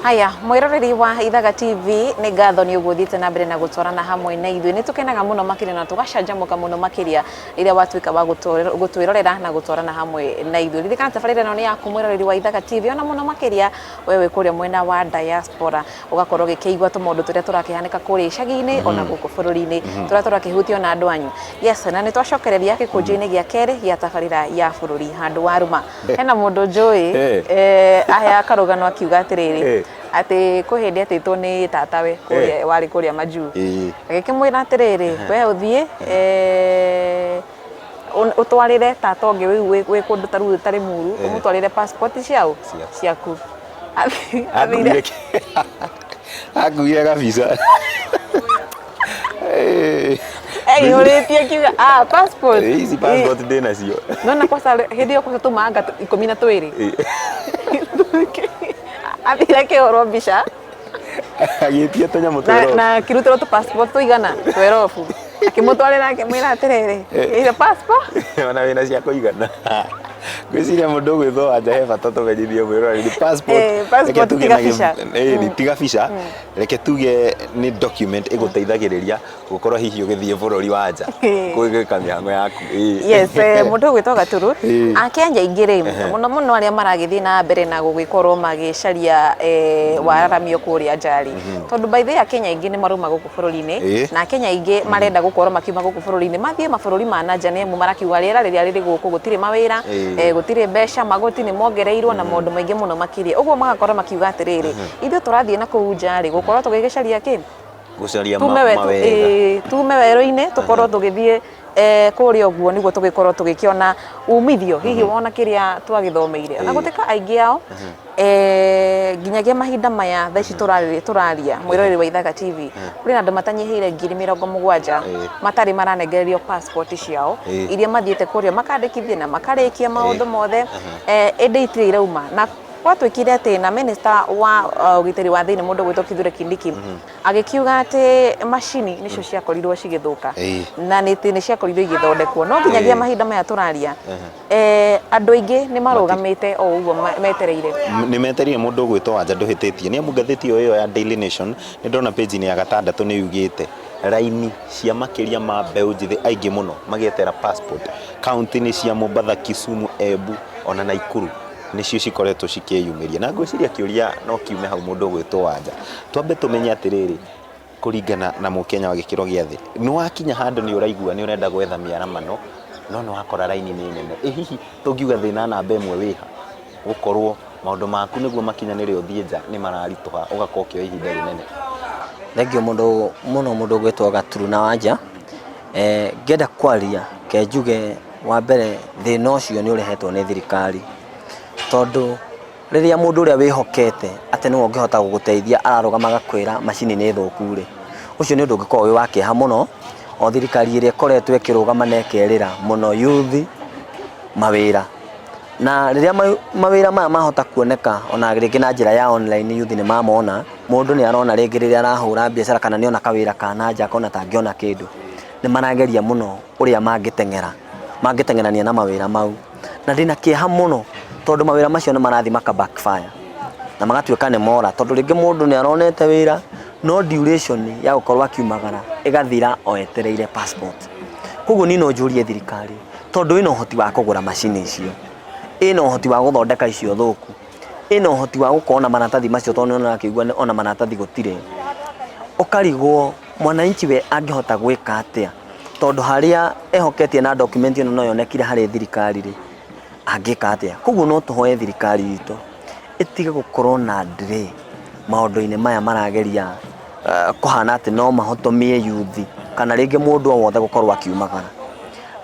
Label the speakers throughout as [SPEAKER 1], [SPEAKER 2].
[SPEAKER 1] Haya, mwiroreri wa Ithaga TV, nĩ ngatho nĩ ũguo ũthiĩte na mbere na gũtwarana hamwe na ithuĩ. Nĩ tũkenaga mũno makĩria na tũgacanjamũka mũno makĩria rĩrĩa watuĩka wa gũtwĩrorera na gũtwarana hamwe na ithuĩ. Ririkana tabarĩra ĩno nĩ yaku, mwĩroreri wa Ithaga TV, ona mũno makĩria we wĩ kũrĩa mwena wa diaspora, ũgakorwo ũgĩkĩigua tũmaũndũ tũrĩa tũrakĩhanĩka kũrĩa icagi-inĩ ona gũkũ bũrũri-inĩ, tũrĩa tũrakĩhutia ona andũ anyu. Yes, na nĩ twacokereria gĩkũnjo-inĩ gĩa kerĩ gĩa tabarĩra ya bũrũri handũ wa rũma. Hena mũndũ njũĩ aheaga karũgano akiuga atĩrĩrĩ, atĩ kwĩ hĩndĩ etĩtwo nĩ tatawe kũrĩa warĩ kũrĩa majuu, agĩkĩmwĩra atĩrĩrĩ, we ũthiĩ ũtwarĩre tata ũngĩ wĩ kũndũ ta rĩu ta Limuru, ũmũtwarĩre passport ciaũ ciaku. Athire
[SPEAKER 2] Akuire kabica.
[SPEAKER 1] Eihũrĩtie akiuga, "Ah, passport."
[SPEAKER 2] Ici passport ndĩ nacio.
[SPEAKER 1] Nona kwanza hĩndĩ ĩyo kwanza tumanga 12. Athire akĩhũrwo mbica.
[SPEAKER 2] Agĩtia tũnyamũ twerobu.
[SPEAKER 1] Na akĩrutĩrwo tũ passport tũigana twerobu. Akĩmũtwarĩra akĩmwĩra atĩrĩrĩ, "Ire passport."
[SPEAKER 2] Ona wĩna cia kũigana. Ngwĩciria mũndũ ũgwĩtwo Wanja he bata tũmenyithie mwĩroreri passport.
[SPEAKER 1] Passport tiga bica.
[SPEAKER 2] Tiga bica. Reke tuge nĩ document ĩgũteithagĩrĩria gũkorwo hihi ũgĩthiĩ bũrũri wa nja gwĩka mĩhang'o yaku.
[SPEAKER 1] Yes, mũndũ ũgwĩtwo Gaturu, Akenya aingĩ rĩ, mũno mũno arĩa maragĩthiĩ na mbere na gũgĩkorwo magĩcaria wararamio kũrĩa nja rĩ, tondũ by the way Akenya aingĩ nĩ marauma gũkũ bũrũri-inĩ, na Akenya aingĩ marenda gũkorwo makiuma gũkũ bũrũri-inĩ mathiĩ mabũrũri ma na nja, nĩ amu marakiuga rĩera rĩrĩa rĩrĩ gũkũ gũtirĩ mawĩra, gũtirĩ mbeca, magoti nĩ mongereirwo na maũndũ maingĩ mũno makĩria. Ũguo magakorwo makiuga atĩrĩrĩ, ithuĩ tũrathiĩ na kũu nja rĩ, gũkorwo tũgĩgĩcaria kĩ?
[SPEAKER 2] Gũcaria
[SPEAKER 1] Tume we
[SPEAKER 2] mawega.
[SPEAKER 1] Tume werũ-inĩ tũkorwo tũgĩthiĩ kũrĩa ũguo nĩguo tũgĩkorwo tũgĩkĩona umithio hihi wona kĩrĩa twagĩthomeire. Ona gũtuĩka aingĩ ao nginyagia mahinda maya thaa ici tũraria, mwĩroreri wa Ithaga TV, kũrĩ na andũ matanyihĩire 70,000 matarĩ maranengererio passport ciao, iria mathiĩte kũrĩa makandĩkithia na makarĩkia maũndũ mothe, ĩndĩ itirĩ irauma. Na gwatuĩkire atĩ na minister wa ũgitĩri wa thĩinĩ, mũndũ ũgwĩtwo Kithure Kindiki, agĩkiuga atĩ macini nĩcio ciakorirwo cigĩthũka na nĩ atĩ nĩ ciakorirwo igĩthondekwo, no nginyagia mahinda maya tũraria, andũ aingĩ nĩ marũgamĩte o ũguo metereire.
[SPEAKER 2] Nĩ metereire. Mũndũ ũgwĩtwo Wanja, ndũhĩtĩtie, nĩ amu ngathĩti ĩyo ya Daily Nation nĩ ndona page-inĩ ya gatandatũ nĩ yugĩte raini cia makĩria ma mbeũ njĩthĩ aingĩ mũno magĩetera passport kaunti-inĩ cia Mombatha, Kisumu, Embu ona Naikuru nĩcio cikoretwo cikĩyumĩria. Na ngwĩciria kĩũria no kiume hau, mũndũ ũgwĩtwo Wanja, twambe tũmenye atĩrĩrĩ, kũringana na mũkenya wa gĩkĩro gĩa thĩ, nĩ wakinya handũ nĩ ũraigua nĩ ũrenda gwetha mĩaramano, no nĩ wakora raini nĩ nene. Ĩ hihi tũngiuga thĩna namba ĩmwe wĩha gũkorwo maũndũ maku nĩguo makinyanĩre ũthiĩ nja nĩ mararitũha, ũgakorwo ũkĩoya ihinda rĩnene?
[SPEAKER 3] Thengiũ mũndũ mũno, mũndũ ũgwĩtwo Gaturu na Wanja. Ngĩenda kwaria ke njuge wa mbere thĩna ũcio nĩ ũrehetwo nĩ thirikari, tondũ rĩrĩa mũndũ ũrĩa wĩhokete atĩ nĩwe ũngĩhota gũgũteithia ararũgama agakwĩra macini nĩ thũku rĩ, ũcio nĩ ũndũ ũngĩkorwo wĩ wa kĩeha mũno. O thirikari ĩrĩa ĩkoretwo ĩkĩrũgama na ĩkerĩra mũno youth mawĩra, na rĩrĩa mawĩra maya mahota kuoneka ona rĩngĩ na njĩra ya online, youth nĩ mamona, mũndũ nĩ arona rĩngĩ rĩrĩa arahũra biacara kana nĩ ona kawĩra ka na nja akona ta angĩona kĩndũ, nĩ marageria mũno ũrĩa mangĩteng'era, mangĩteng'erania na mawĩra mau. Na ndĩna kĩeha mũno tondũ mawĩra macio nĩ marathiĩ maka backfire na magatuĩka nĩ mora, tondũ rĩngĩ mũndũ nĩ aronete wĩra no duration ya gũkorwo akiumagara ĩgathira o etereire passport. Koguo niĩ no njũrie thirikari, tondũ ĩna ũhoti wa kũgũra macini icio, ĩna ũhoti wa gũthondeka icio thũku, ĩna ũhoti wa gũkorwo na maratathi macio, tondũ nĩ ũrakĩigua ona maratathi gũtirĩ, ũkarigwo mwananchi we angĩhota gwĩka atĩa, tondũ harĩa ehoketie na document ĩno no yonekire harĩ thirikari rĩ, angĩka atĩa? Koguo no tũhoe thirikari itũ ĩtige gũkorwo na delay maũndũ-inĩ maya marageria kũhana atĩ no mahotomie youth kana rĩngĩ mũndũ o wothe gũkorwo akiumagara.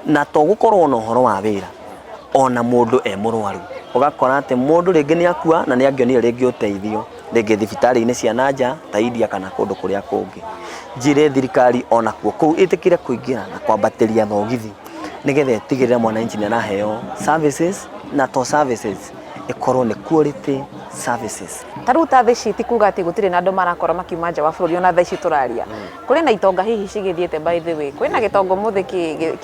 [SPEAKER 3] Na to gũkorwo na ũhoro wa wĩra, ona mũndũ e mũrwaru, ũgakora atĩ mũndũ rĩngĩ nĩ akua na nĩ angĩonire rĩngĩ ũteithio rĩngĩ thibitarĩ-inĩ cia na nja ta India kana kũndũ kũrĩa kũngĩ. Njĩre thirikari onakuo kũu ĩtĩkĩre kũingĩra na kwambatĩria thogithi nĩgetha ĩtigĩrĩre mwananchi nĩ araheo services, na to services, ĩkorwo nĩ quality services.
[SPEAKER 1] Ta rĩu ta thaa ici ti kuga atĩ gũtirĩ na andũ marakorwo makiuma nja wa bũrũri ona thaa ici tũraria. Kũrĩ na itonga hihi cigĩthiĩte by the way. Kwĩna gĩtonga ũmũthĩ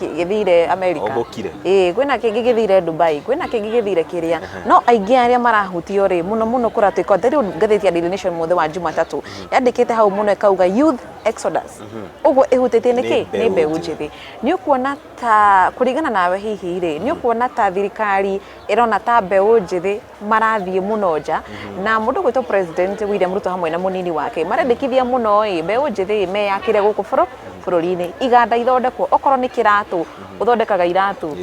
[SPEAKER 1] gĩthire America.
[SPEAKER 2] Ombũkire.
[SPEAKER 1] Ĩĩ, kwĩna kĩngĩ gĩthire Dubai, kwĩna kĩngĩ gĩthire kĩrĩa. No aingĩ arĩa marahutio rĩ, mũno mũno kũratuĩka, ta rĩu ngathĩti ya Daily Nation mũthĩ wa Jumatatũ yandĩkĩte hau mũno ĩkauga youth exodus. Ũguo ĩhutĩtie nĩ kĩ? Nĩ mbeũ njĩthĩ. Nĩ ũkuona ta kũringana nawe hihi rĩ, nĩ ũkuona ta thirikari ĩrona ta mbeũ njĩthĩ marathiĩ mũno nja na mũndũ gwĩtwo President William Ruto hamwe na mũnini wake marendekithia mũno ĩ mbeũ njĩthĩ meyakĩre gũkũ bũrũri-inĩ, iganda ithondekwo, okorwo nĩ kĩratũ ũthondekaga iratũ,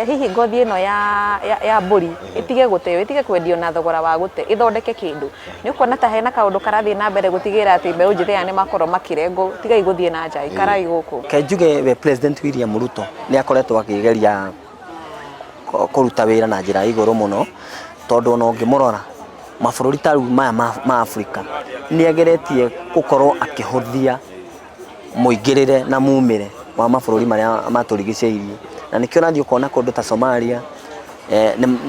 [SPEAKER 1] hihi ngothi ĩno ya mbũri ĩtige gũteo, ĩtige kwendio na thogora wa gũte, ĩthondeke kĩndũ. Nĩ ũkuona ta hena kaũndũ karathiĩ na mbere gũtigĩrĩra atĩ mbeũ njĩthĩ aya nĩ makorwo makĩrengwo, tigai gũthiĩ na nja, ikarai gũkũ.
[SPEAKER 3] Ke njuge we President William Ruto nĩ akoretwo akĩgeria kũruta wĩra na njĩra ya igũrũ mũno, tondũ ona ũngĩmũrora mabũrũri ta rĩu maya ma Africa nĩ ageretie gũkorwo akĩhũthia mũingĩrĩre na mumĩre wa mabũrũri marĩa matũrigicĩirie. Na nĩkĩo ũrathiĩ ũkona kũndũ ta Somalia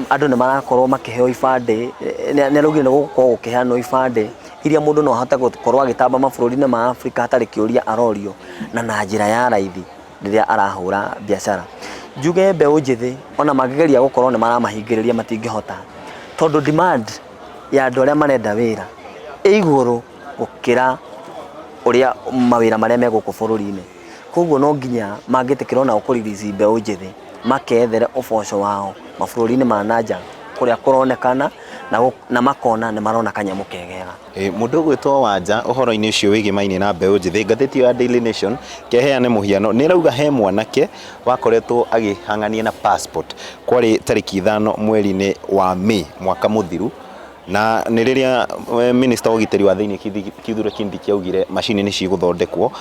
[SPEAKER 3] andũ nĩ marakorwo makĩheo ibandĩ, nĩ araugire nĩ gũgũkorwo gũkĩheanwo ibandĩ iria mũndũ no ahote gũkorwo agĩtamba mabũrũri-inĩ ma Africa hatarĩ kĩũria arorio na na njĩra ya raithi rĩrĩa arahũra biacara. Njuge mbeũ njĩthĩ ona mangĩgeria gũkorwo nĩ maramahingĩrĩria matingĩhota, tondũ demand ya andũ arĩa marenda wĩra ĩ igũrũ gũkĩra ũrĩa mawĩra marĩa me gũkũ bũrũri-inĩ. Koguo no nginya mangĩtĩkĩra onao kũ release mbeũ njĩthĩ makethere ũboco wao mabũrũri-inĩ ma na nja kũrĩa kũronekana na makona nĩ marona kanyamũ kegega.
[SPEAKER 2] Mũndũ ũgwĩtwo Wanja ũhoro-inĩ ũcio wĩgĩmainie na mbeũ njĩthĩ, ngathĩti ĩyo ya Daily Nation keheane mũhiano nĩ ĩrauga he mwanake wakoretwo agĩhang'ania na passport kwarĩ tarĩki 5 mweri-inĩ wa May mwaka mũthiru, na nĩ rĩrĩa minister wa ũgitĩri wa thĩinĩ Kithure Kindiki augire macini nĩ cigũthondekwo,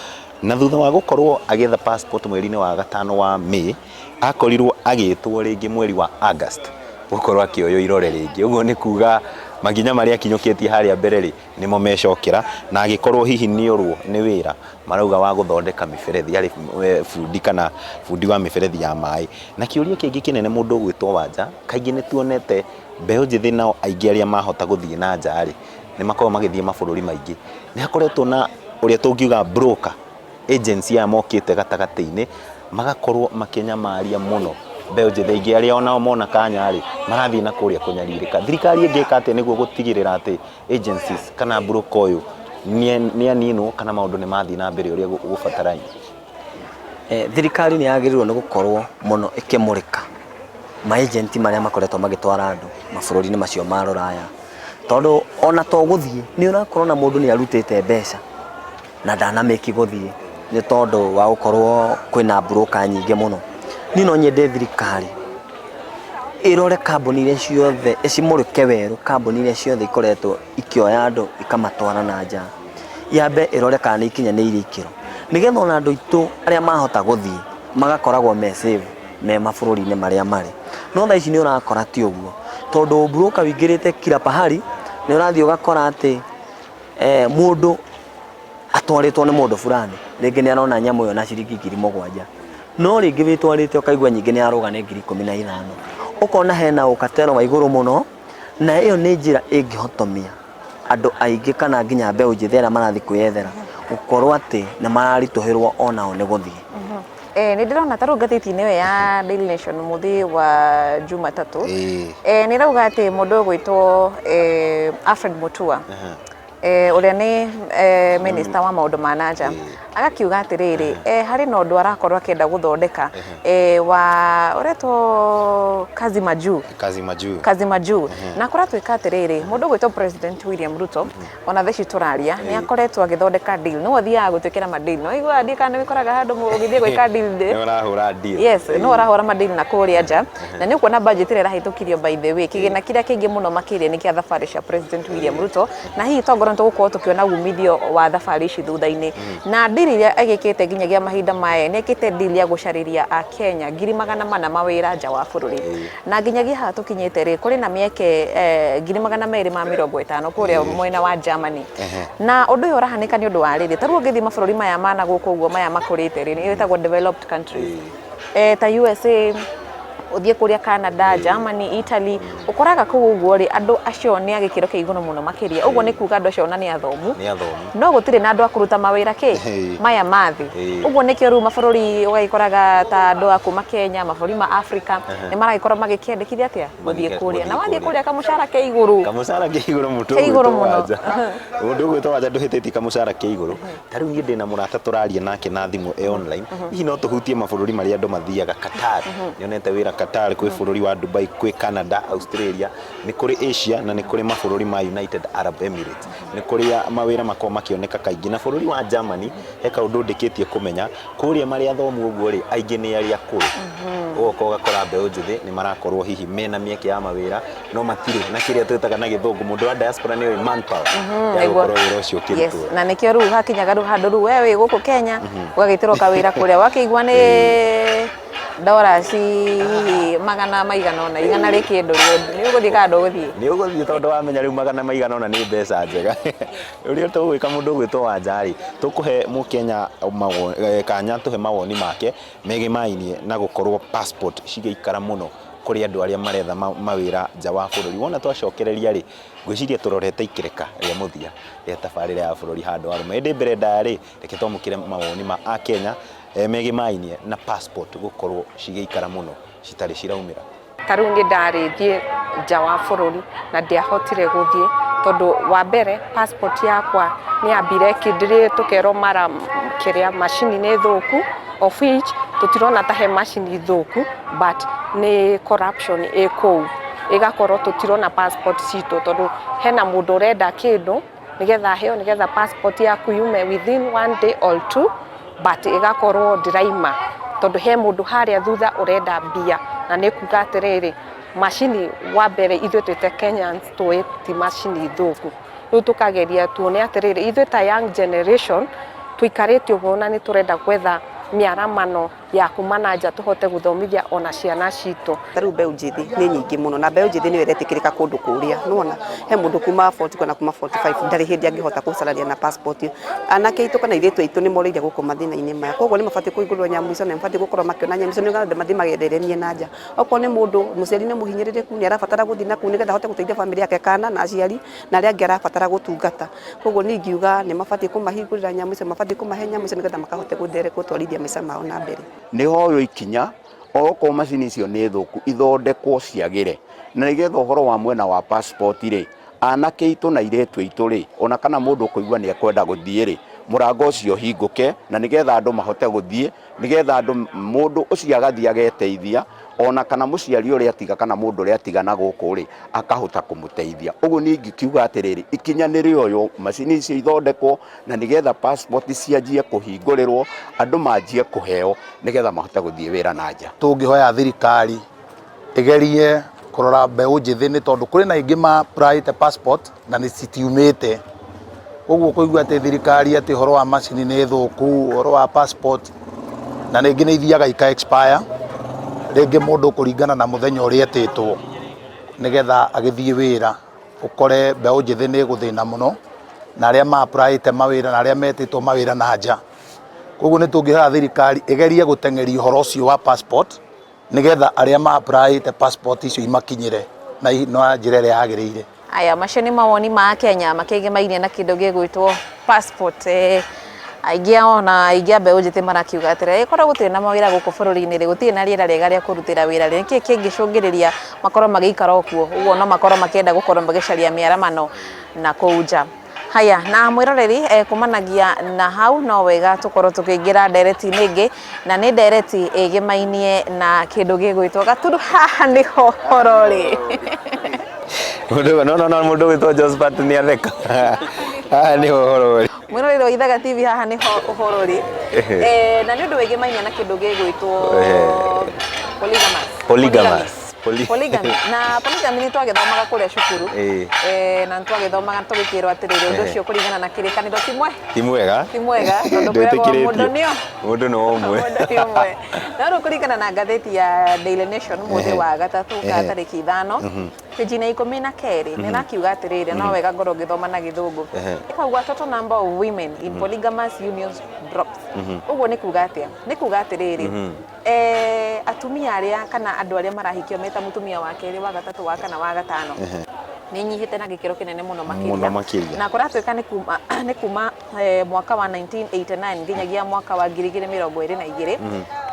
[SPEAKER 2] na thutha wa gũkorwo agĩetha passport mweri-inĩ wa 5 wa May, akorirwo agĩtwo rĩngĩ mweri wa August gũkorwo akĩoywo irore rĩngĩ. Ũguo nĩ kuga makinya marĩa akinyũkĩtie harĩa mbere rĩ, nĩmo mecokera, na angĩkorwo hihi nĩ orwo nĩ wĩra marauga wa gũthondeka mĩberethi, arĩ bundi kana bundi wa mĩberethi ya maĩ. Na kĩũria kĩngĩ kĩnene mũndũ ũgwĩtwo Wanja, kaingĩ nĩ tuonete mbeũ njĩthĩ nao aingĩ arĩa mahota gũthiĩ na nja rĩ, nĩ makoragwo magĩthiĩ mabũrũri maingĩ. Nĩ hakoretwo na ũrĩa tũngiuga broker agency aya mokĩte gatagatĩ-inĩ magakorwo makĩnyamaria mũno mbeũ njĩthĩ aingĩ arĩa onao mona kanya rĩ marathiĩ na kũrĩa kũnyarirĩka. Thirikari ĩngĩka atĩa nĩguo gũtigĩrĩra atĩ agencies kana broker ũyũ nĩ aninwo kana maũndũ nĩ mathiĩ na mbere ũrĩa gũbatarainie?
[SPEAKER 3] Thirikari nĩ yagĩrĩirwo nĩ gũkorwo mũno ĩkĩmũrĩka ma agent marĩa makoretwo magĩtwara andũ mabũrũri-inĩ macio ma rũraya, tondũ ona to gũthiĩ nĩ ũrakora ona mũndũ nĩ arutĩte mbeca na ndanamĩki gũthiĩ nĩ tondũ wa gũkorwo kwĩna broker nyingĩ mũno. Niĩ no nyende thirikari ĩrore kambuni iria ciothe, ĩcimũrĩke werũ kambuni iria ciothe ikoretwo ikĩoya andũ ikamatwara na nja, yambe ĩrore kana nĩ ikinyanĩirie ikĩro, nĩgetha ona andũ aitũ arĩa mahota gũthiĩ magakoragwo me safe me mabũrũri-inĩ marĩa marĩ. No thaa ici nĩ ũrakora ti ũguo, tondũ broker wĩingĩrĩte kila pahali, nĩ ũrathiĩ ũgakora atĩ mũndũ atwarĩtwo nĩ mũndũ fulani, rĩngĩ nĩ arona nyamũ ĩyo na ciringi 7,000, no rĩngĩ wĩtwarĩte ũkaigua nyingĩ nĩ arũga nĩ 15,000. Ũkona hena ũkatero wa igũrũ mũno, na ĩyo nĩ njĩra ĩngĩhotomia andũ aingĩ kana nginya mbeũ njĩthĩ arĩa marathiĩ kwĩyethera gũkorwo atĩ nĩ mararitũhĩrwo onao nĩ gũthiĩ.
[SPEAKER 1] Nĩ ndĩrona ta rĩu ngathĩti-inĩ ĩyo ya Daily Nation mũthĩ wa Jumatatũ nĩ ĩrauga atĩ mũndũ ũgwĩtwo Alfred Mutua ũrĩa nĩ minister wa maũndũ ma na nja agakiuga atĩrĩrĩ, harĩ na ũndũ arakorwo akĩenda gũthondeka wa ũretwo Kazi Majuu.
[SPEAKER 2] Kazi Majuu.
[SPEAKER 1] Kazi Majuu. Na kũratuĩka atĩrĩrĩ, mũndũ ũgwĩtwo President William Ruto ona thaa ici tũraria nĩ akoretwo agĩthondeka deal, nĩwe ũthiaga gũtwĩkĩra ma deal, no iguaga ndiĩ kana nĩ wĩkoraga handũ ũgĩthiĩ gwĩka deal.
[SPEAKER 2] Nĩ ũrahũra deal.
[SPEAKER 1] Yes, nĩ ũrahũra ma deal na kũrĩa nja, na nĩ ũkuona budget ĩrĩa ĩrahĩtũkirio, by the way, kĩgĩna kĩrĩa kĩingĩ mũno makĩria nĩ kĩa thabarĩ cia President William Ruto, na hihi tongorwo nĩ tũgũkorwo tũkĩona umithio wa thabarĩ ici thutha-inĩ. Na deal iria agĩkĩte nginyagia mahinda maya, nĩ ekĩte deal ya gũcarĩria Akenya 400,000 mawĩra nja wa bũrũri, na nginyagia haha tũkinyĩte rĩ, kũrĩ na mĩeke 250,000 kũrĩa mwena wa Germany. Na ũndũ ũyũ ũrahanĩka nĩ ũndũ wa rĩrĩ, ta rĩu ũngĩthiĩ mabũrũri maya mana gũkũ ũguo, maya makũrĩte rĩ, nĩ ĩtagwo developed countries, ta USA, Ũthiĩ kũrĩa Canada, Germany, Italy, ũkoraga kũu ũguo rĩ, andũ acio nĩ a gĩkĩro kĩa igũrũ mũno makĩria. Ũguo nĩ kuga andũ acio ona nĩ athomu.
[SPEAKER 2] Nĩ athomu.
[SPEAKER 1] No gũtirĩ na andũ a kũruta mawĩra kĩ maya ma thĩ. Ũguo nĩkĩo rĩu mabũrũri ũgagĩkoraga ta andũ a kuma Kenya, mabũrũri ma Africa nĩ maragĩkorwo magĩkĩendekithia atĩa? Gũthiĩ kũrĩa. Na wathiĩ kũrĩa kamũcara ke igũrũ.
[SPEAKER 2] Kamũcara ke igũrũ mũndũ
[SPEAKER 1] Ke igũrũ
[SPEAKER 2] ũgwĩtwo
[SPEAKER 1] mũno.
[SPEAKER 2] Wanja. Mũndũ ũgwĩtwo Wanja ndũhĩtĩtie kamũcara ke igũrũ. Ta rĩu niĩ ndĩna mũrata tũraria nake na thimũ e online. Hihi no tũhutie mabũrũri marĩa andũ mathiaga Qatar. Nĩonete wĩra Qatar, kwĩ bũrũri wa Dubai, kwĩ Canada, Australia, nĩ kũrĩ Asia na nĩ kũrĩ mabũrũri ma United Arab Emirates. Nĩ kũrĩa mawĩra makoragwo makĩoneka kaingĩ. Na bũrũri wa Germany, he kaũndũ ndĩkĩtie kũmenya, kũrĩa marĩ athomu ũguo rĩ, aingĩ nĩ arĩa akũrũ. Ũgoka ũgakora mbeũ njĩthĩ nĩ marakorwo hihi mena mĩeke ya mawĩra, no matirĩ na kĩrĩa twĩtaga na gĩthũngũ, mũndũ wa diaspora nĩ oĩ manpower ya
[SPEAKER 1] Nĩguo.
[SPEAKER 2] gũkorwo wĩra ũcio
[SPEAKER 1] Yes,
[SPEAKER 2] ũkĩrutwo.
[SPEAKER 1] na nĩkĩo rĩu hakinyaga rĩu handũ rĩu we wĩ gũkũ Kenya ũgagĩtĩrwo kawĩra kũrĩa wakĩigua nĩ dollars hihi magana maigana ũna igana rĩ kĩndũ nĩ ũgũthiĩ kana ndũgũthiĩ?
[SPEAKER 2] Nĩ ũgũthiĩ tondũ wamenya rĩu magana maigana ũna nĩ mbeca njega. Ũrĩa tũgwĩka mũndũ ũgwĩtwo Wanja rĩ, tũkũhe mũkenya kanya tũhe mawoni make megemainie na gũkorwo passport cigĩikara mũno kũrĩ andũ arĩa maretha mawĩra nja wa bũrũri. Wona twacokereria rĩ, ngwĩciria tũrorete ikĩreka rĩa mũthia rĩa tabarĩra ya bũrũri handũ arũme. Ĩndĩ mbere ndaya rĩ, reke twamũkĩre mawoni ma akenya megemainie na passport gũkorwo cigĩikara mũno citarĩ ciraumĩra.
[SPEAKER 4] Ta rĩu nĩ ndarĩ thiĩ nja wa bũrũri na ndiahotire gũthiĩ tondũ wa mbere passport yakwa nĩ yambire ĩkĩ delay tũkerwo mara kĩrĩa macini nĩ thũku, of which tũtirona ta he macini thũku but nĩ corruption ĩ kũu, ĩgakorwo tũtirona passport citũ tondũ hena mũndũ ũrenda kĩndũ nĩgetha aheo nĩgetha passport yaku yume within one day or two, but ĩgakorwo ndĩraima tondũ he mũndũ harĩa thutha ũrenda mbia. Na nĩ kuga atĩrĩrĩ, macini wa mbere ithuĩ twĩte Kenyans tũĩ ti macini thũku, rĩu tũkageria tuone atĩrĩrĩ, ithuĩ ta young generation tũikarĩte ũguo na nĩ tũrenda gwetha mĩaramano ya kuma na nja tũhote gũthomithia ona ciana citũ.
[SPEAKER 5] Ta rĩu mbeũ njĩthĩ nĩ nyingĩ mũno na mbeũ njĩthĩ nĩyo ĩretĩkĩrĩka kũndũ kũrĩa, nĩwona he mũndũ kuma 40 kana kuma 45 ndarĩ hĩndĩ angĩhota gũcarania na passport. Anake aitũ kana airĩtu aitũ nĩ morĩire gũkũ mathĩna-inĩ maya, koguo nĩ mabatiĩ kũhingũrĩrwo nyamũ icio na nĩ mabatiĩ gũkorwo makĩona nyamũ icio nĩgetha mathiĩ magetheremie na nja. Okorwo nĩ mũndũ mũciari nĩ mũhinyĩrĩrĩku nĩ arabatara gũthiĩ na kũu nĩgetha ahote gũteithia bamĩrĩ yake kana na aciari na arĩa angĩ arabatara gũtungata. Koguo niĩ ingiuga nĩ mabatiĩ kũmahingũrĩra nyamũ icio, mabatiĩ kũmahe nyamũ icio nĩgetha makahote gũtwarithia maica mao na mbere.
[SPEAKER 6] Nĩ hoywo ikinya okorwo macini icio nĩ thũku ithondekwo ciagĩre, na nĩgetha ũhoro wa mwena wa passport rĩ, anake aitũ na airĩtu aitũ rĩ, ona kana mũndũ ũkũigua nĩ ekwenda gũthiĩ rĩ, mũrango ũcio ũhingũke na nĩgetha andũ mahote gũthiĩ, nĩgetha andũ mũndũ ũcio agathiĩ ageteithia, ona kana mũciari ũrĩa atiga kana mũndũ ũrĩa atiga na gũkũ rĩ, akahota kũmũteithia. Ũguo niĩ ingĩkiuga atĩrĩrĩ, ikinya nĩ rĩoywo, macini icio ithondekwo na nĩgetha passport cianjie kũhingũrĩrwo, andũ manjie kũheo nĩgetha mahote gũthiĩ wĩra na nja.
[SPEAKER 7] Tũngĩhoya thirikari ĩgerie kũrora mbeũ njĩthĩ nĩ tondũ kũrĩ na aingĩ ma apply passport na nĩ citiumĩte. Ũguo kũigua atĩ thirikari atĩ ũhoro wa macini nĩ thũku, ũhoro wa passport na rĩngĩ nĩ ithiaga ika expire, rĩngĩ mũndũ kũringana na mũthenya ũrĩa etĩtwo nĩgetha agĩthiĩ wĩra, ũkore mbeũ njĩthĩ nĩ ĩgũthĩna mũno na arĩa ma apply mawĩra na arĩa metĩtwo mawĩra na nja. Koguo nĩ tũngĩhoya thirikari ĩgerie gũteng'eria ũhoro ũcio wa passport nĩgetha arĩa ma apply passport icio imakinyĩre na njĩra ĩrĩa yagĩrĩire.
[SPEAKER 1] Aya macio nĩ mawoni ma Kenya makĩgemainie na kĩndũ gĩgwĩtwo passport. Aingĩ ao na aingĩ a mbeũ njĩthĩ marakiuga atĩrĩ, korwo gũtirĩ na mawĩra gũkũ bũrũri-inĩ rĩ, gũtirĩ na rĩera rĩega rĩa kũrutĩra wĩra rĩ, nĩkĩ kĩngĩcũngĩrĩria makorwo magĩikara o kuo? Ũguo no makorwo makĩenda gũkorwo magĩcaria mĩaramano na kũu nja. Haya, na mwĩroreri kumanagia na hau no wega tũkorwo tũkĩingĩra ndereti-inĩ ĩngĩ, na nĩ ndereti ĩgĩmainie na kĩndũ gĩgwĩtwo gaturu. Haha nĩho ũhoro ũrĩ.
[SPEAKER 2] Mũndũ no no no mũndũ ũgwĩtwo Josephat nĩ atheka. Haha nĩho ũhoro ũrĩ.
[SPEAKER 1] Mwĩroreri wa Ithaga TV, haha nĩho ũhoro ũrĩ. Na nĩ ũndũ wĩgĩmainie na kĩndũ gĩgwĩtwo polygamous.
[SPEAKER 2] Polygamous.
[SPEAKER 1] Polygamy. Na polygamy nĩ twagĩthomaga kũrĩa cukuru. Na nĩ twagĩthomaga tũgĩkĩrwo atĩrĩrĩ, ũndũ ũcio kũringana na kĩrĩkanĩro ti mwe.
[SPEAKER 2] Ti mwega.
[SPEAKER 1] Ti mwega tondũ kwĩragwo mũndũ nĩo
[SPEAKER 2] Mũndũ no ũmwe.
[SPEAKER 1] Mũndũ nĩ ũmwe. No rĩu kũringana na ngathĩti ya Daily Nation mũthĩ wa gatatũ ka tarĩki 5, Page-inĩ ya 12 nĩ ĩrakiuga atĩrĩrĩ, no wega ngorwo ngĩthoma na gĩthũngũ. Ĩkauga total number of women in polygamous unions drops. Ũguo nĩ kuga atĩa? Nĩ kuga atĩrĩrĩ, eh, atumia arĩa kana andũ arĩa marahikio meta mũtumia wa kerĩ, wa gatatũ, wa kana, wa gatano nĩ inyihĩte na gĩkĩro kĩnene mũno makĩria.
[SPEAKER 2] Mũno makĩria.
[SPEAKER 1] Na kũratuĩka nĩ kuma nĩ kuma eh, mwaka wa 1989 nginyagia mwaka wa 2022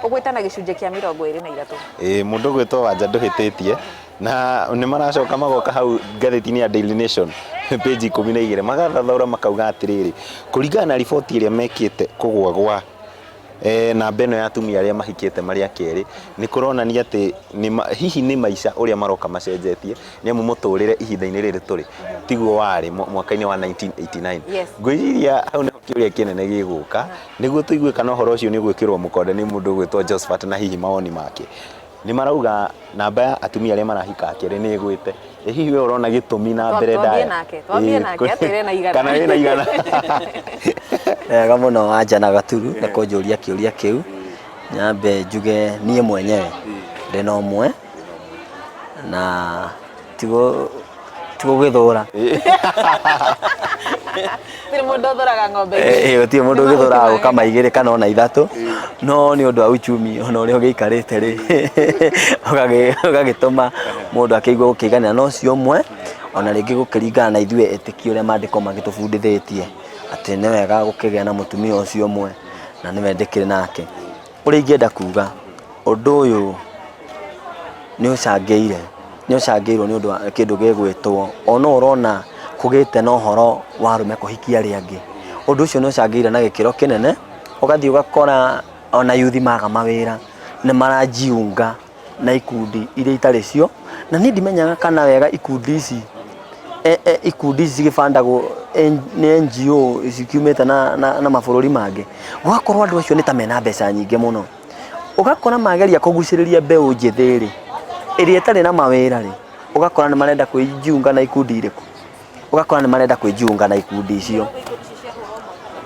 [SPEAKER 1] ũgwĩte na gĩcunjĩ kĩa 23.
[SPEAKER 2] Ĩĩ mũndũ ũgwĩtwo Wanja ndũhĩtĩtie na nĩ maracoka magoka hau ngathĩti-inĩ ya Daily Nation page 12 magathathaũra makauga atĩrĩrĩ kũringana na riboti ĩrĩa mekĩte kũgũa gwa eh, namba ĩno ya atumia arĩa mahikĩte marĩ a kerĩ nĩ kũronania atĩ nĩ ma- hihi nĩ maica ũrĩa maroka macenjetie nĩ amu mũtũrĩre ihinda-inĩ rĩrĩ tũrĩ tiguo warĩ mwaka-inĩ wa 1989. Ngwĩciria hau nĩho kĩũria kĩnene gĩgũka nĩguo tũigue kana ũhoro ũcio nĩ ũgwĩkĩrwo mũkonde nĩ mũndũ ũgwĩtwo Josphat na hihi mawoni make. Nĩ marauga namba ya atumia arĩa marahika a kerĩ nĩ ĩgwĩte. Ĩ hihi we ũrona gĩtũmi na mbere
[SPEAKER 1] Twambie
[SPEAKER 2] ndaya?
[SPEAKER 1] nake, twambie nake, atwĩre na igana.
[SPEAKER 2] Kana wĩna igana.
[SPEAKER 3] Wega mũno Wanja na Gaturu nĩ kũnjũria kĩũria kĩu. Nyambe njuge niĩ mwenyewe ndĩna ũmwe na tigũgĩthũra.
[SPEAKER 1] Gũtirĩ mũndũ ũthũraga ng'ombe
[SPEAKER 3] Eh,
[SPEAKER 1] igĩrĩ.
[SPEAKER 3] eh, gũtirĩ mũndũ
[SPEAKER 1] Nĩ mahuti
[SPEAKER 3] ũgĩthũraga
[SPEAKER 1] ma
[SPEAKER 3] gũkama igĩrĩ kana ona ithatũ no nĩ ũndũ wa uchumi ona ũrĩa ũgĩikarĩte rĩ ũgagĩtũma mũndũ akĩigue gũkĩiganĩra no ũcio ũmwe ona rĩngĩ gũkĩringana na ithuĩ etĩkia ũrĩa maandĩko magĩtũbundithĩtie atĩ nĩ wega gũkĩgĩa na mũtumia ũcio ũmwe na nĩwe ndĩkĩrĩ nake. Ũrĩa ingĩenda kuga ũndũ ũyũ nĩ ũcangĩire nĩ ũcangĩirwo nĩ ũndũ wa kĩndũ gĩgwĩtwo ona ũũ ũrona kũgĩte na ũhoro wa arũme kũhikia arĩa angĩ. Ũndũ ũcio nĩ ũcangĩire na gĩkĩro kĩnene ũgathiĩ ũgakora ona yuthi maga mawĩra nĩ marajiunga na ikundi iria itarĩ cio. Na niĩ ndimenyaga kana wega ikundi ici ikundi ici cigĩbandagwo nĩ NGO cikiumĩte na mabũrũri mangĩ. Gũgakorwo andũ acio nĩ ta mena mbeca nyingĩ mũno. Ũgakora mageria kũgucĩrĩria mbeũ njĩthĩ rĩ, ĩrĩa ĩtarĩ na mawĩra rĩ, ũgakora nĩ marenda kwĩjiunga na ikundi irĩkũ? Ũgakora nĩ marenda kwĩjiunga na ikundi icio.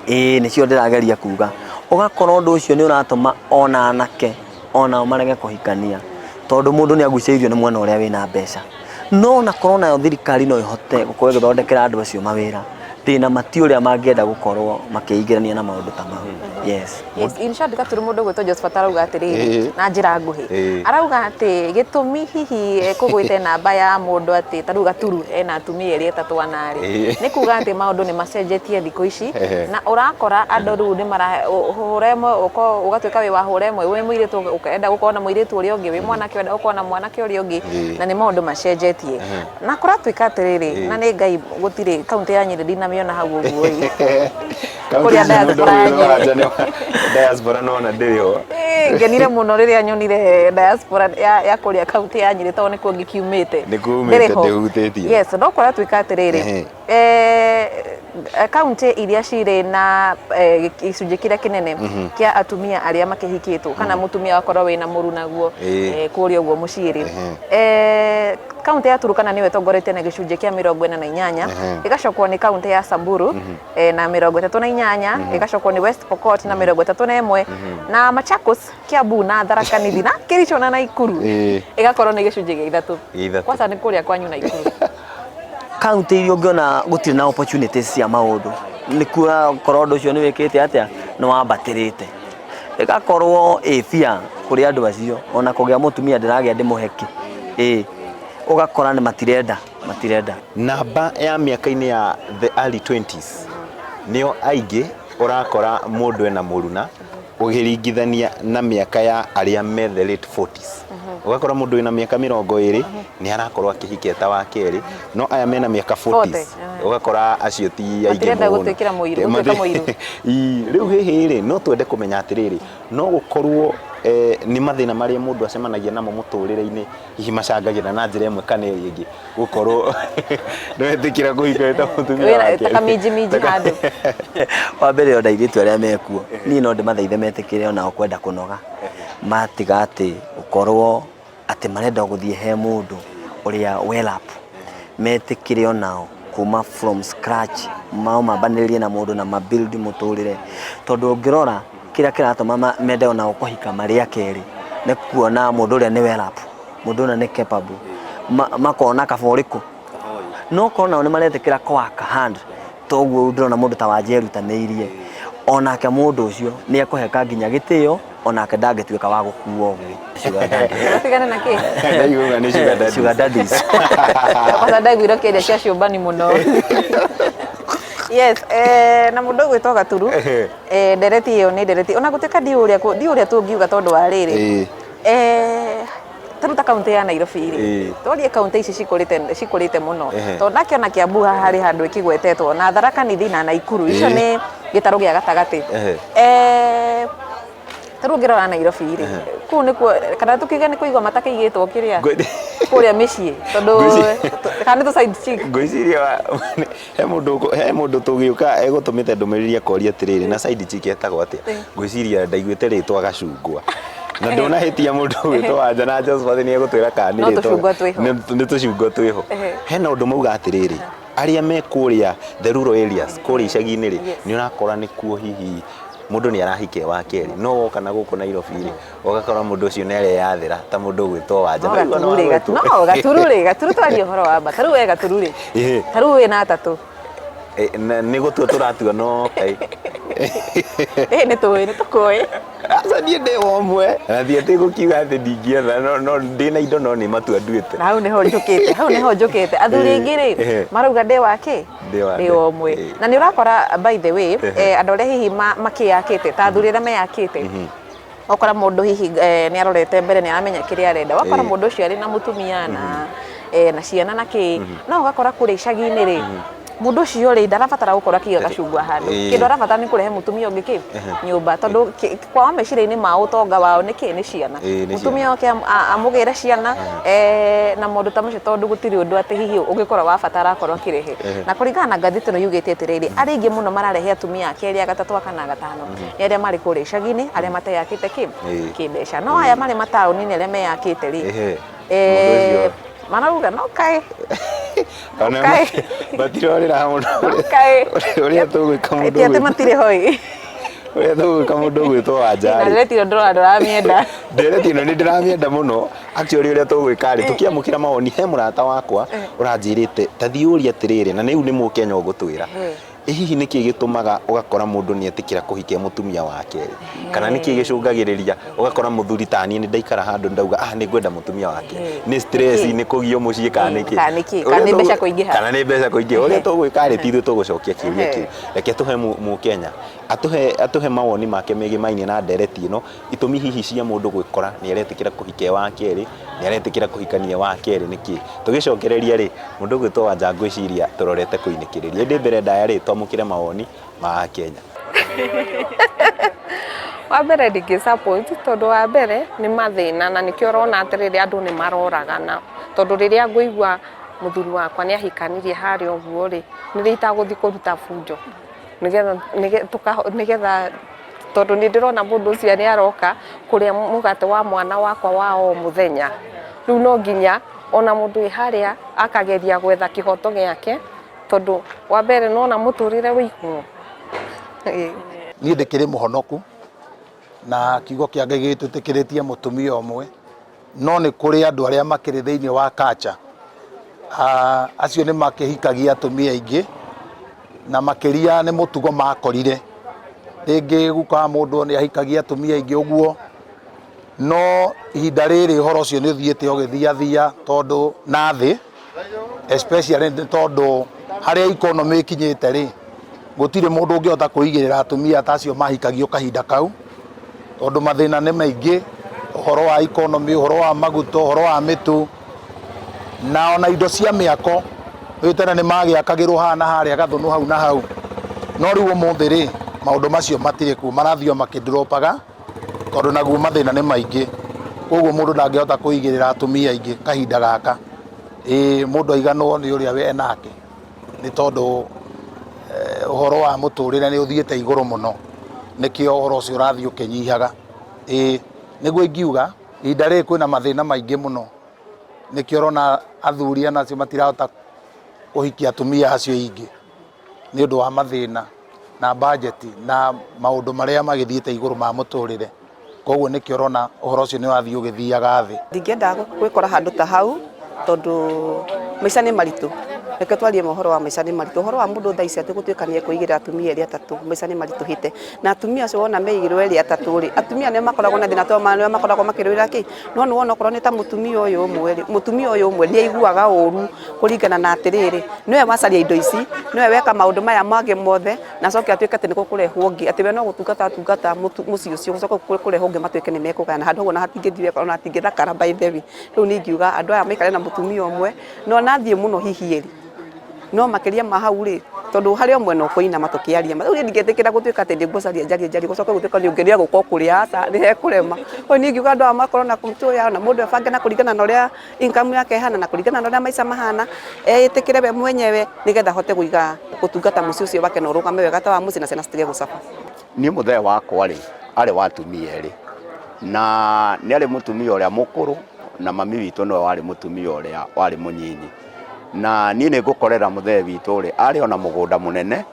[SPEAKER 3] Ĩĩ nĩcio ndĩrageria kuga. Ũgakora ũndũ ũcio nĩ ũratũma ona anake onao marege kũhikania tondũ mũndũ nĩ agucĩrĩirio nĩ mwena ũrĩa wĩna mbeca. No ona korwo nayo thirikari no ĩhote gũkorwo ĩgĩthondekera andũ acio mawĩra, ndĩna ma ti ũrĩa mangĩenda gũkorwo makĩingĩrania na maũndũ ta mau. Yes.
[SPEAKER 1] Yes, in short Gaturu mũndũ ũgwĩtwo Josephat arauga atĩrĩrĩ na njĩra nguhĩ arauga atĩ gĩtũmi hihi kũgwĩte namba ya mũndũ atĩ ta rĩu Gaturu ena atumia erĩ atatũ ana rĩ nĩ kuga atĩ maũndũ nĩ macenjetie thikũ ici na ũrakora andũ rĩu nĩ mara hũra ĩmwe ũgatuĩka wĩ wa hũra ĩmwe wĩ mũirĩtu ũkenda gũkorwo na mũirĩtu ũrĩa ũngĩ wĩ mwanake ũrenda gũkorwo na mwanake ũrĩa ũngĩ na nĩ maũndũ macenjetie na kũratuĩka atĩrĩrĩ na nĩ Ngai gũtirĩ kaũntĩ ya Nyĩrĩ ndinamĩona hau ũguo ĩ. Kũrĩa diaspora ya Nyĩrĩ.
[SPEAKER 2] Diaspora nona ndĩrĩ ho.
[SPEAKER 1] Ĩĩ, ngenire mũno rĩrĩa nyonire diaspora ya kũrĩa kaũntĩ ya Nyĩrĩ tondũ nĩkuo ngĩkiumĩte.
[SPEAKER 2] Nĩkuo umĩte,
[SPEAKER 1] Ndĩrĩ ho.
[SPEAKER 2] ndĩhutĩtie.
[SPEAKER 1] Yes, no kũratuĩka atĩrĩrĩ kaũntĩ iria cirĩ na gĩcunjĩ kĩrĩa kĩnene kĩa atumia arĩa makĩhikĩtwo kana mũtumia wakorwo wĩna mũrunaguo kũrĩa ũguo mũciĩ rĩ, kaũntĩ ya Turkana nĩyo ĩtongoretie na gĩcunjĩ kĩa 48, ĩgacokwo nĩ kaũntĩ ya Samburu na 38, ĩgacokwo nĩ West Pokot na 31, na Machakos, Kiambu na Tharaka Nithi na Kericho na Naikuru ĩgakorwo nĩ gĩcunjĩ gĩa ithatũ.
[SPEAKER 2] Gĩa ithatũ.
[SPEAKER 1] Kwanza nĩ kũrĩa kwanyu Naikuru.
[SPEAKER 3] Kaũntĩ iria ũngĩona gũtirĩ na opportunities cia maũndũ nĩkuo ũrakora ũndũ ũcio nĩ wĩkĩte atĩa nĩ wambatĩrĩte ĩgakorwo ĩ fear kũrĩ andũ acio ona kũgĩa mũtumia ndĩragĩa ndĩmũhe kĩ ĩ ũgakora nĩ matirenda matirenda.
[SPEAKER 2] Namba ya mĩaka-inĩ ya the early 20s nĩo aingĩ ũrakora mũndũ ena mũruna ũkĩringithania na mĩaka ya arĩa me the late 40s. Ũgakora mũndũ wĩna mĩaka 20 nĩ arakorwo akĩhikia ta wa kerĩ, no aya mena mĩaka 40s ũgakora acio ti aingĩ
[SPEAKER 1] Matirenda
[SPEAKER 2] mũno.
[SPEAKER 1] gũtuĩkĩra mũiru, gũtuĩka mũiru.
[SPEAKER 2] Ii, rĩu hihi rĩ, no twende kũmenya atĩrĩrĩ, no gũkorwo nĩ mathĩna marĩa mũndũ acemanagia namo mũtũrĩre-inĩ hihi macangagĩra na njĩra ĩmwe kana ĩrĩa ĩngĩ gũkorwo ndwetĩkĩra kũhika wĩ ta mũtumia
[SPEAKER 1] Wĩna-
[SPEAKER 2] wa
[SPEAKER 1] ta
[SPEAKER 2] kerĩ.
[SPEAKER 1] kaminjiminji handũ.
[SPEAKER 3] Wa mbere ona airĩtu arĩa mekuo niĩ no ndĩmathaithe metĩkĩre onao kwenda kũnoga matiga atĩ gũkorwo atĩ marenda gũthiĩ he mũndũ ũrĩa well up metĩkĩre onao kuma from scratch mao mambanĩrĩrie na mũndũ na ma build mũtũrĩre tondũ ũngĩrora kĩrĩa kĩratũma mende onao kũhika marĩ a kerĩ nĩ kuona mũndũ ũrĩa nĩ well up mũndũ ũrĩa nĩ capable Makona kaba ũrĩkũ no korwo nao nĩ maretĩkĩra kũ work hard toguo ndĩrona mũndũ ta Wanja erutanĩirie, onake mũndũ ũcio nĩ ekũheka nginya gĩtĩo, onake ndangĩtuĩka wa gũkuo ũguo. Sugar daddy.
[SPEAKER 1] Ũtigane na kĩ?
[SPEAKER 2] Ndaiguaga nĩ sugar daddies.
[SPEAKER 3] Sugar daddies.
[SPEAKER 1] Kwanza ndaiguire ũkĩaria cia ciũmbani mũno. Yes, na mũndũ ũgwĩtwo Gaturu, ndereti ĩyo nĩ ndereti ona gũtuĩka ndiũĩ ũrĩa ndiũĩ ũrĩa tũngiuga tondũ wa rĩrĩ, ta rĩu ta kaũntĩ ya Nairobi rĩ, twarie kaũntĩ ici cikũrĩte cikũrĩte mũno, tondũ ndakĩona Kiambu haha harĩ handũ ĩkĩgwetetwo na Tharaka Nithi na Naikuru, icio nĩ gĩtarũ gĩa gatagatĩ. Ta rĩu ũngĩrora Nairobi rĩ, kũu nĩkuo kana tũkiuge nĩ kũigwo matakĩigĩtwo kĩrĩa kũrĩa mĩciĩ tondũ kana nĩ tũ side chick.
[SPEAKER 2] Ngwĩciria he mũndũ he mũndũ tũgĩũka egũtũmĩte ndũmĩrĩri akoria atĩrĩrĩ, na side chick etagwo atĩa? Ngwĩciria ndaiguĩte rĩtwa gacungwa. Na ndũnahĩtia mũndũ ũgwĩtwo Wanja na Josephat nĩ egũtwĩra kana nĩ
[SPEAKER 1] No
[SPEAKER 2] rĩtwa.
[SPEAKER 1] tũcungwa twĩho.
[SPEAKER 2] Nĩ tũcungwa twĩho. Hena ũndũ mauga atĩrĩrĩ, arĩa me kũrĩa the rural areas, kũrĩa icagi-inĩ rĩ, nĩ ũrakora nĩkuo hihi mũndũ nĩ arahika e wa kerĩ, no woka na gũkũ Nairobi rĩ, ũgakora mũndũ ũcio nĩ areyathĩra ta mũndũ ũgwĩtwo Wanja.
[SPEAKER 1] No
[SPEAKER 2] Waigua nĩ
[SPEAKER 1] Gaturu rĩ,
[SPEAKER 2] wagwĩtwo.
[SPEAKER 1] no Gaturu rĩ, Gaturu twarie ũhoro wa ma, ta rĩu we Gaturu rĩ, ta rĩu wĩna atatũ.
[SPEAKER 2] Nĩ gũtua tũratua no kaĩ.
[SPEAKER 1] Ĩĩ nĩ tũĩ, nĩ tũkũĩ.
[SPEAKER 2] Aca niĩ ndĩ wa ũmwe na ti atĩ ngũkiuga atĩ ndingĩetha no no ndĩna indo no nĩ matua nduĩte.
[SPEAKER 1] Na hau nĩho njũkĩte, hau nĩho njũkĩte. Athuri aingĩ rĩ, marauga ndĩ wa kĩ?
[SPEAKER 2] Ndĩ wa
[SPEAKER 1] Ndĩ wa ũmwe. Na nĩ ũrakora by the way, andũ arĩa hihi makĩyakĩte, ta athuri arĩa meyakĩte, wakora mũndũ hihi nĩ arorete mbere nĩ aramenya kĩrĩa arenda, wakora mũndũ ũcio arĩ na mũtumia na ciana na kĩ, no ũgakora kũrĩa icagi-inĩ rĩ, mũndũ ũcio rĩ ndarabatara gũkorwo akĩiga gacungwa handũ, kĩndũ arabatara nĩ kũrehe mũtumia ũngĩ kĩ nyũmba, tondũ kwao meciria-inĩ mao ũtonga wao nĩ kĩ? Nĩ ciana. Mũtumia oke amũgĩre ciana na maũndũ ta macio, tondũ gũtirĩ ũndũ atĩ hihi ũngĩkorwo wa bata arakorwo akĩrehe. Na kũringana na ngathĩti ĩno yugĩte atĩrĩrĩ, arĩa aingĩ mũno mararehe atumia a kerĩ, a gatatũ, a kana, a gatano nĩ arĩa marĩ kũrĩa icagi-inĩ, arĩa mateyakĩte kĩ? Kĩmbeca. No aya marĩ mataũni-inĩ arĩa meyakĩte rĩ, marauga no kaĩ
[SPEAKER 2] Ona
[SPEAKER 1] kaĩ.
[SPEAKER 2] Matirorĩra mũno.
[SPEAKER 1] No kaĩ.
[SPEAKER 2] Ũrĩa tũgwĩka mũndũ
[SPEAKER 1] Ti atĩ matirĩ ho ĩ.
[SPEAKER 2] Ũrĩa tũgwĩka mũndũ ũgwĩtwo Wanja
[SPEAKER 1] Na
[SPEAKER 2] rĩ.
[SPEAKER 1] ndereti ĩyo ndĩrona ndũramĩenda.
[SPEAKER 2] Ndereti ĩno nĩ ndĩramĩenda mũno. Actually ũrĩa tũgwĩka rĩ, tũkĩamũkĩra mawoni he mũrata wakwa ũranjĩrĩte ta thiĩ ũrie atĩrĩrĩ, na rĩu nĩ mũkenya ũgũtwĩra. Ĩ hihi nĩkĩ gĩtũmaga ũgakora mũndũ nĩ etĩkĩra kũhikia mũtumia wa kerĩ? Kana nĩkĩ gĩcũngagĩrĩria ũgakora mũthuri ta niĩ nĩ ndaikara handũ ndauga ah nĩ ngwenda mũtumia wa kerĩ. Nĩ stress, nĩ kũgio mũciĩ kana nĩkĩ?
[SPEAKER 1] Kana nĩkĩ? Kana nĩ mbeca kũingĩha?
[SPEAKER 2] Kana nĩ mbeca kũingĩha. Ũrĩa tũgwĩka rĩ, ti ithuĩ tũgũcokia kĩũria kĩu. Reke tũhe mũkenya atũhe atũhe mawoni make megemainie na ndereti ĩno, itũmi hihi cia mũndũ gwĩkora nĩ aretĩkĩra kũhika e wa kerĩ, nĩ aretĩkĩra kũhikania e wa kerĩ nĩkĩ? Tũgĩcokereria rĩ, mũndũ ũgwĩtwo Wanja ngwĩciria tũrorete kũinĩkĩrĩria. Ĩndĩ mbere ndaya rĩ, twamũkĩre mawoni ma Akenya.
[SPEAKER 4] Wa mbere ndingĩ support tondũ wa mbere nĩ mathĩna na nĩkĩo ũrona atĩrĩrĩ andũ nĩ maroragana, tondũ rĩrĩa ngũigua mũthuri wakwa nĩ ahikanirie harĩa ũguo rĩ, nĩrĩo itagũthiĩ kũruta bunjo nĩgetha tondũ nĩ ndĩrona mũndũ ũcio nĩ aroka kũrĩa mũgate wa mwana wakwa wa o mũthenya. Rĩu no nginya ona mũndũ wĩ harĩa akageria gwetha kĩhoto gĩake, tondũ wa mbere nĩ wona mũtũrĩre wĩ igũrũ.
[SPEAKER 7] Niĩ ndĩkĩrĩ mũhonoku na kiugo kĩa Ngai gĩtwĩtĩkĩrĩtie mũtumia ũmwe, no nĩ kũrĩ andũ arĩa makĩrĩ thĩinĩ wa culture, acio nĩ makĩhikagia atumia aingĩ na makĩria nĩ mũtugo makorire. Rĩngĩ guka wa mũndũ nĩ ahikagia atumia aingĩ ũguo, no ihinda rĩrĩ ũhoro ũcio nĩ ũthiĩte ũgĩthiathia tondũ na thĩ, especially nĩ tondũ harĩa economy ĩkinyĩte rĩ, gũtirĩ mũndũ ũngĩhota kwĩigĩrĩra atumia ta acio mahikagio kahinda kau, tondũ mathĩna nĩ maingĩ, ũhoro wa economy, ũhoro wa maguta, ũhoro wa mĩtu, na ona indo cia mĩako. Rĩu tene nĩ magĩakagĩrwo haha na harĩa gathũnũ hau na hau, no rĩu ũmũthĩ rĩ, maũndũ macio matirĩ kuo, marathiĩ o makĩ drop aga tondũ naguo mathĩna nĩ maingĩ, koguo mũndũ ndangĩhota kwĩigĩrĩra atumia aingĩ kahinda gaka. Ĩĩ mũndũ aiganwo nĩ ũrĩa enake, nĩ tondũ ũhoro wa mũtũrĩre nĩ ũthiĩte igũrũ mũno, nĩkĩo ũhoro ũcio ũrathiĩ ũkĩnyihaga. Ĩĩ nĩguo ingiuga, ihinda rĩrĩ kwĩna mathĩna maingĩ mũno, nĩkĩo ũrona athuri ona acio matirahota kũhikia atumia acio aingĩ, nĩ ũndũ wa mathĩna na mbanjeti na maũndũ marĩa magĩthiĩte igũrũ ma mũtũrĩre. Koguo nĩkĩo ũrona ũhoro ũcio nĩ ũrathiĩ ũgĩthiaga thĩ.
[SPEAKER 5] Ndingĩenda gwĩkora handũ ta hau. Tondũ maica nĩ maritũ, reke twarie ma ũhoro wa maica nĩ maritũ, ũhoro wa mũndũ thaa ici atĩ gũtuĩka nĩ ekwĩigĩra atumia erĩ atatũ, maica nĩ maritũhĩte, na atumia acio wona meigĩrwo erĩ atatũ rĩ, atumia nĩo makoragwo na thĩna tondũ nĩo makoragwo makĩrũĩra kĩ, no nĩ wona okorwo nĩ ta mũtumia ũyũ ũmwe rĩ, mũtumia ũyũ ũmwe nĩ aiguaga ũru kũringana na atĩrĩrĩ, nĩwe wacaria indo ici, nĩwe weka maũndũ maya mangĩ mothe, na acoke atuĩke atĩ nĩ gũkũrehwo ũngĩ, atĩ we no gũtungata atungata mũciĩ ũcio, gũcoke kũrehwo ũngĩ matuĩke nĩ mekũgayana, handũ hau ona hatingĩthiĩ wega ona hatingĩthakara by the way. Rĩu niĩ ingiuga andũ aya maikare na mũtumia ũmwe, na ona athiĩ mũno hihi erĩ, no makĩria ma hau rĩ, tondũ harĩ o mwena ũkũinama tũkĩaria ma. Rĩu niĩ ndingĩtĩkĩra gũtuĩka atĩ nĩngũcaria njarie njarie gũcoke gũtuĩke nĩ ũngĩ nĩegũka o kũrĩa, aca nĩ hekũrema. Koguo niĩ ingiuga andũ aya makorwo na control yao na mũndũ ebange na kũringana na ũrĩa income yake ĩhana na kũringana na ũrĩa maica mahana, eĩtĩkĩre we mwenyewe nĩgetha ahote kũiga gũtungata mũciĩ ũcio wake na ũrũgame wega ta wa mũciĩ na ciana citige gũcaba.
[SPEAKER 6] Niĩ mũthee wakwa rĩ, arĩ wa atumia erĩ, na nĩ arĩ mũtumia ũrĩa mũkũrũ na mami witũ nĩwe warĩ mũtumia ũrĩa warĩ mũnyinyi. Na niĩ nĩ ngũkorera mũthee witũ rĩ, arĩ ona mũgũnda mũnene,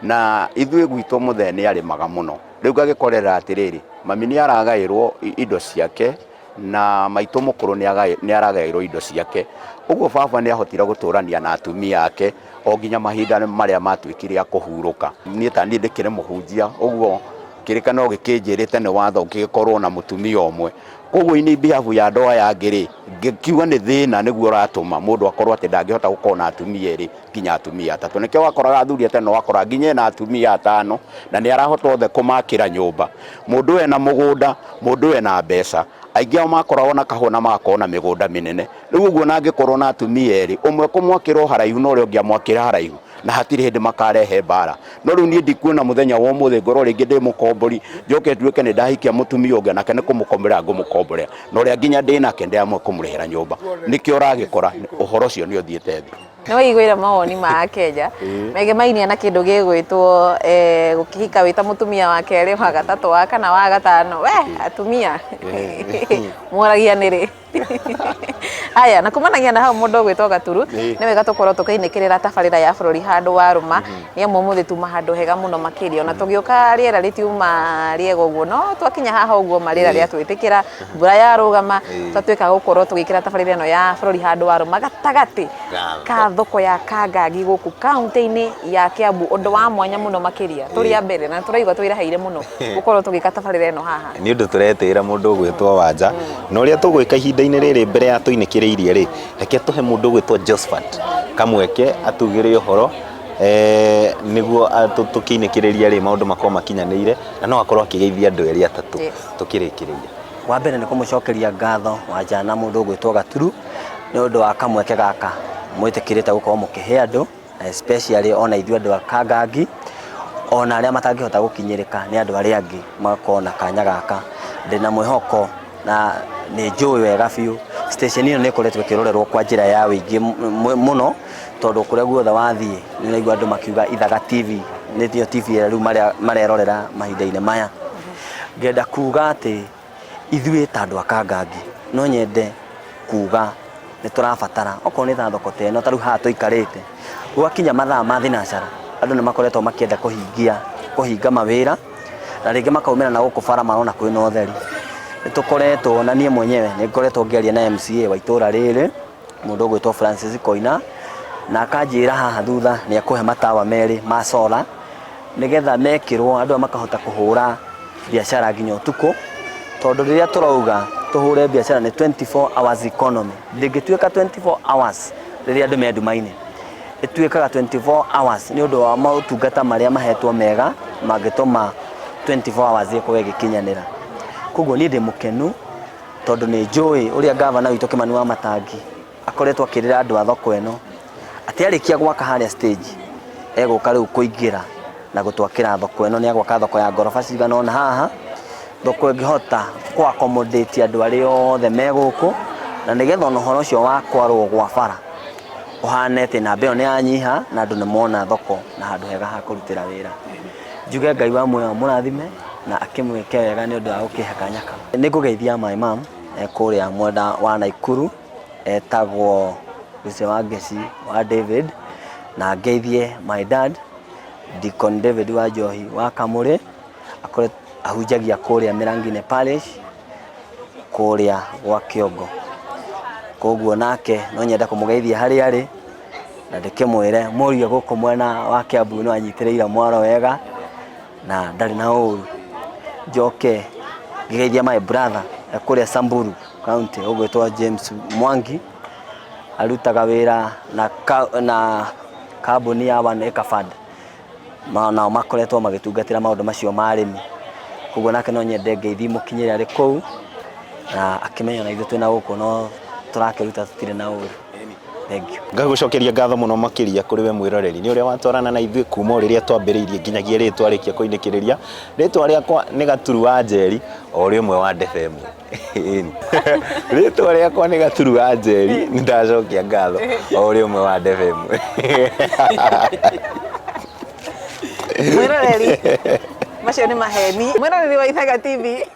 [SPEAKER 6] na ithuĩ gwitũ mũthee nĩ arĩmaga mũno. Rĩu ngagĩkorera atĩrĩrĩ, mami nĩ aragaĩrwo indo ciake na maitũ mũkũrũ nĩ aragaĩrwo indo ciake. Ũguo baba nĩ ahotire gũtũrania na atumia ake o nginya mahinda marĩa matuĩkire a kũhurũka. Niĩ ta niĩ ndĩkĩrĩ mũhunjia, ũguo kĩrĩkanĩro gĩkĩnjĩrĩte nĩ watho ngĩgĩkorwo na mũtumia ũmwe. Koguo in behalf ya andũ aya angĩ rĩ, ngĩkiuga nĩ thĩna nĩguo ũratũma mũndũ akorwo atĩ ndangĩhota gũkorwo na atumia erĩ nginya atumia atatũ. Nĩkĩo wakoraga athuri a tene wakoraga nginya ena atumia atano na nĩ arahota othe kũmakĩra nyũmba. Mũndũ ũyũ ena mũgũnda, mũndũ ũyũ ena mbeca. Aingĩ ao makoragwo na kahũa na magakorwo na mĩgũnda mĩnene. Rĩu ũguo ona angĩkorwo na atumia erĩ, ũmwe ekũmwakĩra o haraihu na ũrĩa ũngĩ amwakĩre haraihu, na hatirĩ hĩndĩ makarehe mbara. No rĩu niĩ ndikuona mũthenya wa ũmũthĩ ngorwo rĩngĩ ndĩ mũkombori, njoke nduĩke nĩ ndahikia mũtumia ũngĩ onake nĩ kũmũkomborera ngũmũkomborera, na ũrĩa nginya ndĩ nake ndĩamue kũmũrĩhĩra nyũmba. Nĩkĩo ũragĩkora ũhoro ũcio nĩ ũthiĩte thĩ.
[SPEAKER 1] Nĩ waiguire mawoni ma Akenya megemainie na kĩndũ gĩgwĩtwo eh, gũkĩhika wĩ ta mũtumia wa kerĩ wa gatatũ wa kana wa gatano we atumia moragia nĩ rĩ Aya, na kumanagia na hau mũndũ ũgwĩtwo Gaturu, nĩ wega tũkorwo tũkĩinĩkĩrĩra tabarĩra ya bũrũri handũ warũma, nĩ amu ũmũthĩ tuma handũ hega mũno makĩria, ona tũgĩũka rĩera rĩtiuma rĩega ũguo, no twakinya haha ũguo ma rĩera rĩatwĩtĩkĩra, mbura yarũgama, twatuĩka gũkorwo tũgĩkĩra tabarĩra ĩno ya bũrũri handũ warũma gatagatĩ ka thoko ya Kangangi gũkũ kaunti-inĩ ya Kiambu, ũndũ wa mwanya mũno makĩria, tũrĩ a mbere na tũraigua twĩraheire mũno gũkorwo tũgĩka tabarĩra ĩno haha.
[SPEAKER 2] Nĩ ũndũ tũretĩĩra mũndũ ũgwĩtwo Wanja, na ũrĩa tũgwĩka ihinda-inĩ rĩrĩ mbere ya tũinĩkĩrĩirie rĩ, reke tũhe mũndũ ũgwĩtwo Josphat kamweke atugĩre ũhoro eh, nĩguo tũkĩinĩkĩrĩria rĩ maũndũ makorwo makinyanĩire na no akorwo akĩgeithia andũ erĩ atatũ tũkĩrĩkĩrĩria.
[SPEAKER 3] Wa mbere nĩ kũmũcokeria ngatho Wanja na mũndũ ũgwĩtwo Gaturu nĩ ũndũ wa kamweke gaka mwĩtĩkĩrĩte gũkorwo mũkĩhe andũ especially ona ithuĩ andũ a Kangangi ona arĩa matangĩhota gũkinyĩrĩka nĩ andũ arĩa angĩ magakorwo na kanya gaka. Ndĩna mwĩhoko na nĩ njũĩ wega biũ station ĩno nĩ ĩkoretwo ĩkĩrorerwo kwa njĩra ya ũingĩ mũno tondũ kũrĩa guothe wathiĩ nĩ ũraigua andũ makiuga Ithaga TV nĩyo TV ĩrĩa rĩu marerorera mahinda-inĩ maya. Ngenda kuga atĩ ithuĩ ta andũ a Kangangi no nyende kuga nĩ tũrabatara okorwo nĩ ta thoko ta ĩno ta rĩu haha tũikarĩte, gwakinya mathaa ma thinacara andũ nĩ makoretwo makĩenda kũhingia kũhinga mawĩra na rĩngĩ makaumĩra na gũkũ bara marona kwĩna ũtheri. Nĩ tũkoretwo na niĩ mwenyewe nĩ ngoretwo ngĩaria na MCA wa itũra rĩrĩ mũndũ ũgwĩtwo Francis Koina na akanjĩra haha thutha nĩ ekũhe matawa merĩ ma solar nĩgetha mekĩrwo andũ aya makahota kũhũra biacara nginya ũtukũ, tondũ rĩrĩa tũrauga tũhũre biacara nĩ 24 hours economy, ndĩngĩtuĩka 24 hours rĩrĩa andũ me nduma-inĩ, ĩtuĩkaga 24 hours nĩ ũndũ wa motungata marĩa mahetwo mega mangĩtũma 24 hours ĩkorwo ĩgĩkinyanĩra. Koguo niĩ ndĩ mũkenu tondũ nĩ njũĩ ũrĩa ngavana witũ Kĩmani Wamatangi akoretwo akĩrĩra andũ a thoko ĩno atĩ arĩkia gwaka harĩa stage egũka rĩu kũingĩra na gũtwakĩra thoko ĩno. Nĩ egwaka thoko ya ngoroba cigana ũna haha, thoko ĩngĩhota kũ accommodate andũ arĩa othe me gũkũ, na nĩgetha ona ũhoro ũcio wa kwarwo gwa bara ũhane atĩ namba ĩyo nĩ yanyiha na andũ nĩ mona thoko na handũ hega ha kũrutĩra wĩra. Njuge Ngai wa muoyo amũrathime na akĩmwĩke wega nĩ ũndũ wa gũkĩhe kanya kau. Nĩ ngũgeithia my mum e kũrĩa mwena wa Naikuru etagwo Lucy Wangeci wa David, na ngeithie my dad Deacon David wa Njohi wa Kamũrĩ, ahunjagia kũrĩa Mĩranginĩ Parish kũrĩa gwa Kĩongo. Koguo nake no nyende kũmũgeithia harĩa arĩ na ndĩkĩmwĩre mũriũ gũkũ mwena wa Kiambu no anyitĩrĩire mwaro wega na ndarĩ na ũru. Njoke ngĩgeithia my brother e kũrĩa Samburu county ũgwĩtwo James Mwangi, arutaga wĩra na, na kambuni ya One Acre Fund. Nao makoretwo magĩtungatĩra maũndũ macio ma arĩmi. Koguo nake no nyende ngeithi imũkinyĩre arĩ kũu na akĩmenye ona ithuĩ twĩna gũkũ no tũrakĩruta tũtirĩ na ũru. Thank you.
[SPEAKER 2] Ngagũcokeria ngatho mũno makĩria kũrĩ we mwĩroreri nĩ ũrĩa watwarana na ithuĩ kuma o rĩrĩa twambĩrĩirie nginyagia rĩrĩ twarĩkia kũinĩkĩrĩria. Rĩtwa rĩakwa nĩ Gaturu wa Njeri, o ũrĩa ũmwe wa ndebe ĩmwe. Ĩni. Rĩtwa rĩakwa nĩ Gaturu wa Njeri, nĩ ndacokia ngatho o ũrĩa ũmwe wa ndebe ĩmwe.
[SPEAKER 1] Mwĩroreri, macio nĩ maheni. Mwĩroreri wa Ithaga TV,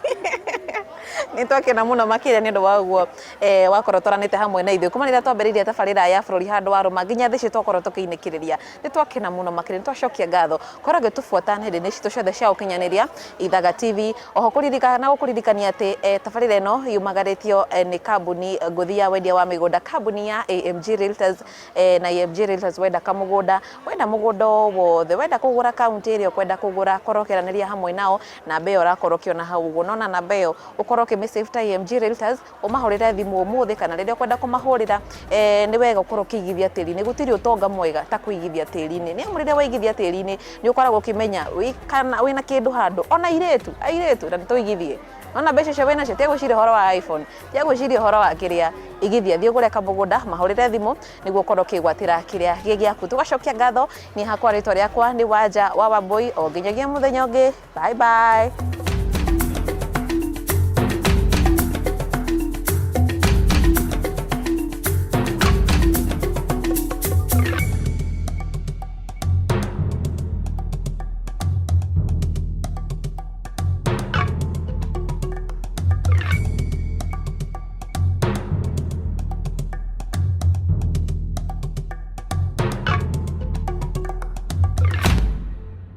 [SPEAKER 1] nĩ twakena mũno makĩria nĩ ũndũ wa ũguo eh, wakorwo twaranĩte hamwe na ithuĩ kuma rĩrĩa twambĩrĩirie tabarĩra ya bũrũri handũ wa rũma nginya thĩ ici twakorwo tũkĩinĩkĩrĩria. Nĩ twakena mũno makĩria, nĩ twacokia ngatho. Korwo ũgĩtũbuata nenda-inĩ citũ ciothe cia ũkinyanĩria, Ithaga TV. Oho kũririkana gũkũririkania atĩ eh, tabarĩra ĩno yumagarĩtio eh, nĩ kambuni ngũthi ya wendia wa mĩgũnda, kambuni ya AMG Realtors eh, na AMG Realtors wenda kamũgũnda, wenda mũgũnda o wothe, wenda kũgũra kaunti ĩrĩa ũkwenda kũgũra, korwo ũkĩaranĩria hamwe nao, namba ĩyo ũrakorwo ũkĩona hau ũguo. Nona namba ĩyo ũkorwo ũkĩmĩ ta AMG Realtors, ũmahũrĩre thimũ ũmũthĩ kana rĩrĩa ũkwenda kũmahũrĩra, eh, nĩ wega ũkorwo ũkĩigithia tĩri-inĩ. Gũtirĩ ũtonga mwega ta kũigithia tĩri-inĩ, nĩ amu rĩrĩa waigithia tĩri-inĩ nĩ ũkoragwo ũkĩmenya kana wĩna kĩndũ handũ, ona airĩtu, airĩtu na nĩtũigithie. Nona mbeca icio wĩnacio tiga gwĩciria ũhoro wa iPhone, tiga gwĩciria ũhoro wa kĩrĩa, igithia, thiĩ ũgũre kamũgũnda, mahũrĩre thimũ nĩguo ũkorwo ũkĩgwatĩra kĩrĩa gĩ gĩaku. Tũgacokia ngatho, niĩ hakwa rĩtwa rĩakwa nĩ Wanja wa Wambũi, o nginyagia mũthenya ũngĩ, bye bye.